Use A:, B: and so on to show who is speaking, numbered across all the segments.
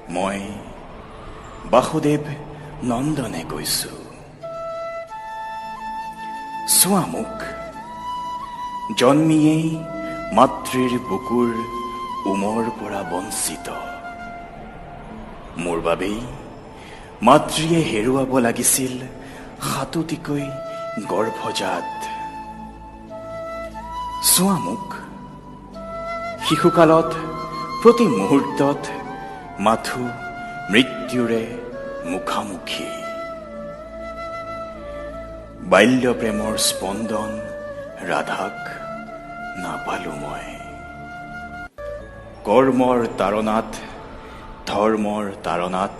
A: মই বাসুদেৱ নন্দনে কৈছো, চোৱা মোক, জন্মিয়েই মাতৃৰ বুকুৰ উমৰ পৰা বঞ্চিত। মোৰ বাবেই মাতৃয়ে হেৰুৱাব লাগিছিল সাতোটিকৈ গৰ্ভজাত। চোৱা মোক, শিশুকালত প্ৰতি মুহূৰ্তত মাথো মৃত্যুৰে মুখামুখি। বাল্য প্ৰেমৰ স্পন্দন ৰাধাক নাপালো মই। কৰ্মৰ তাৰণাত, ধৰ্মৰ তাৰণাত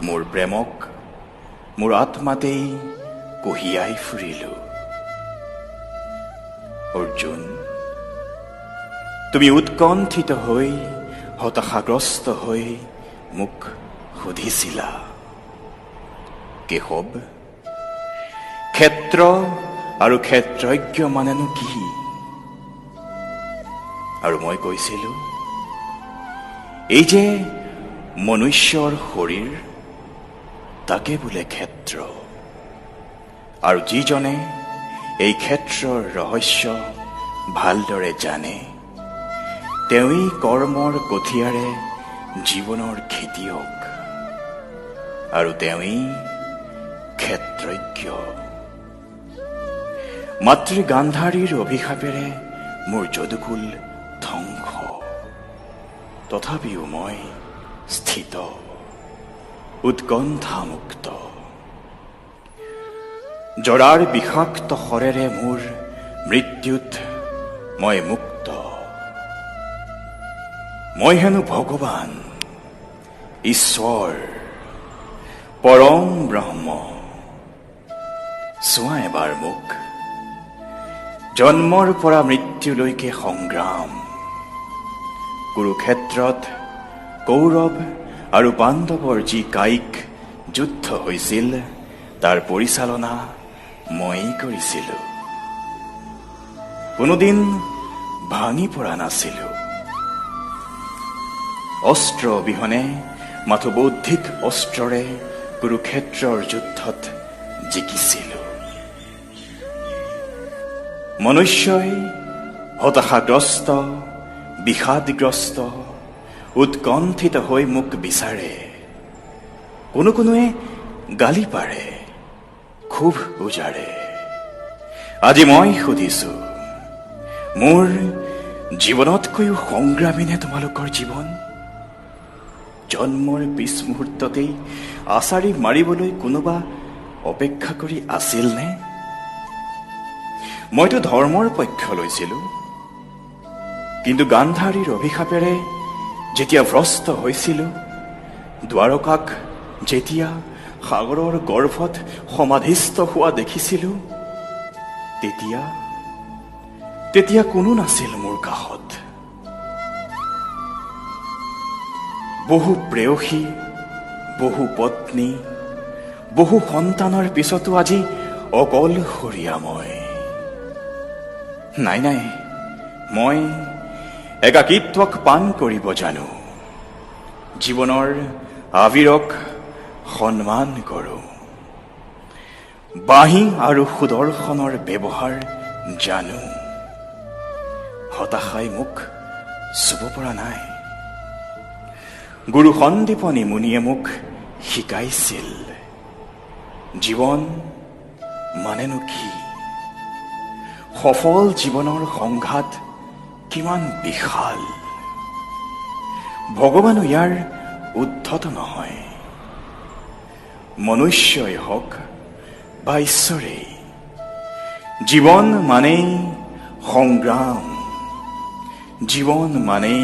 A: মোৰ প্ৰেমক মোৰ আত্মাতেই কঢ়িয়াই ফুৰিলো। অৰ্জুন, তুমি উৎকণ্ঠিত হৈ, হতাশাগ্ৰস্ত হৈ মোক সুধিছিলা, কেশৱ, ক্ষেত্ৰ আৰু ক্ষেত্ৰজ্ঞ মানেনো কি? আৰু মই কৈছিলো, এই যে মনুষ্যৰ শৰীৰ, তাকে বোলে ক্ষেত্ৰ, আৰু যিজনে এই ক্ষেত্ৰৰ ৰহস্য ভালদৰে জানে, তেওঁৱেই কৰ্মৰ কঠীয়াৰে জীৱনৰ খেতিয়ক আৰু তেওঁৱেই ক্ষেত্ৰজ্ঞ। মাতৃ গান্ধাৰীৰ অভিশাপেৰে মোৰ যদুকুল ধ্বংস, তথাপিও মই স্থিত, উৎকণ্ঠামুক্ত। জৰাৰ বিষাক্ত শৰেৰে মোৰ মৃত্যুত মই মুক্ত। মই হেনো ভগৱান, ঈশ্বৰ, পৰম ব্ৰহ্ম। চোৱা এবাৰ মোক, জন্মৰ পৰা মৃত্যুলৈকে সংগ্ৰাম। কুৰুক্ষেত্ৰত কৌৰৱ আৰু পাণ্ডৱৰ যি কায়িক যুদ্ধ হৈছিল, তাৰ পৰিচালনা ময়েই কৰিছিলো। কোনোদিন ভাঙি পৰা নাছিলো। অস্ত্ৰ অবিহনে মাথো বৌদ্ধিক অস্ত্ৰৰে কুৰুক্ষেত্ৰৰ যুদ্ধত জিকিছিলো। মনুষ্যই হতাশাগ্ৰস্ত, বিষাদগ্ৰস্ত, উৎকণ্ঠিত হৈ মোক বিচাৰে। কোনো কোনোৱে গালি পাৰে, ক্ষোভ উজাৰে। আজি মই সুধিছো, মোৰ জীৱনতকৈও সংগ্ৰামীনে তোমালোকৰ জীৱন? জন্মৰ পিছ মুহূৰ্ততেই আচাৰি মাৰিবলৈ কোনোবা অপেক্ষা কৰি আছিল নে? মইতো ধৰ্মৰ পক্ষ লৈছিলো, কিন্তু গান্ধাৰীৰ অভিশাপেৰে যেতিয়া ভ্ৰষ্ট হৈছিলো, দ্বাৰকাক যেতিয়া সাগৰৰ গৰ্ভত সমাধিস্থ হোৱা দেখিছিলো, তেতিয়া কোনো নাছিল মোৰ কাষত। বহু প্ৰেয়সী, বহু পত্নী, বহু সন্তানৰ পিছতো আজি অকলশৰীয়া মই। নাই নাই, মই একাকীত্বক পান কৰিব জানো, জীৱনৰ আবিৰক সন্মান কৰোঁ, বাঁহী আৰু সুদৰ্শনৰ ব্যৱহাৰ জানো। হতাশাই মোক চুব পৰা নাই। গুৰু সন্দীপনী মুনিয়ে মোক শিকাইছিল জীৱন মানেনো কি, সফল জীৱনৰ সংঘাত কিমান বিশাল। ভগৱানো ইয়াৰ উদ্ধত নহয়। মনুষ্যই হওক বা ঈশ্বৰেই, জীৱন মানেই সংগ্ৰাম, জীৱন মানেই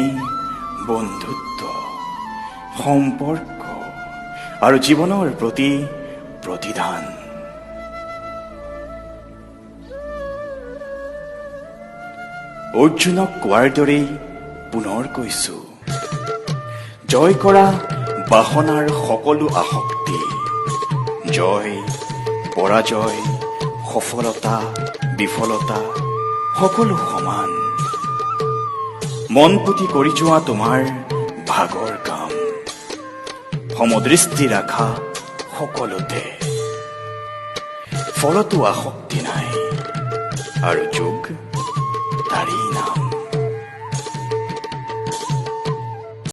A: বন্ধুত্ব, সম্পৰ্ক আৰু জীৱনৰ প্ৰতি প্ৰতিদান। অৰ্জুনক কোৱাৰ দৰেই পুনৰ কৈছো, জয় কৰা বাসনাৰ সকলো আসক্তি, জয়, পৰাজয়, সফলতা, বিফলতা সকলো সমান। মন পুতি কৰি যোৱা তোমাৰ ভাগৰ কাম। সমদৃষ্টি ৰাখা সকলোতে, ফলতো আসক্তি নাই আৰু যোগ